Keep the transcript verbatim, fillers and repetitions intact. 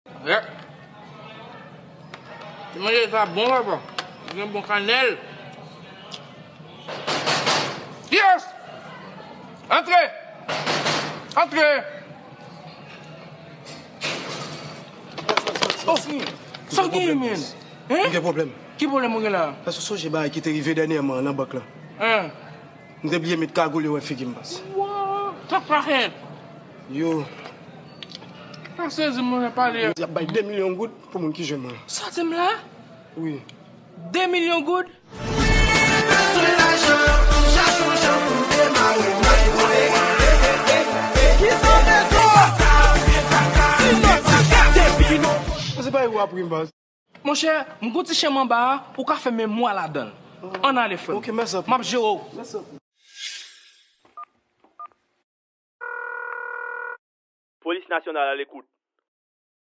Yep. Ti manje sa bon, papa. Li gen bon kanèl. Yes! Antre! Antre! Oh, sa w gen, men? Hein? M gen pwoblèm. Ki pwoblèm ou gen la? Èske w sonje bagay ki te rive dènyèman nan bank la? Hein? M te bliye met kagoul yo wè figi m, baz. What? Sa k pase? Yo. Sa sezi m, mwen pale. Yo di y ap bay de milyon goud pou moun ki jwenn mwen. Sa w di m la? Wi. De milyon goud? Mwen se pa yo w ap ri m, baz. Monchè, m gon ti chenm anba a, ou ka fè memwa ladan l. Ann ale, frè m. Ok, mèsi anpil. M ap jere w. Mèsi anpil. Polis Nasyonal alekout.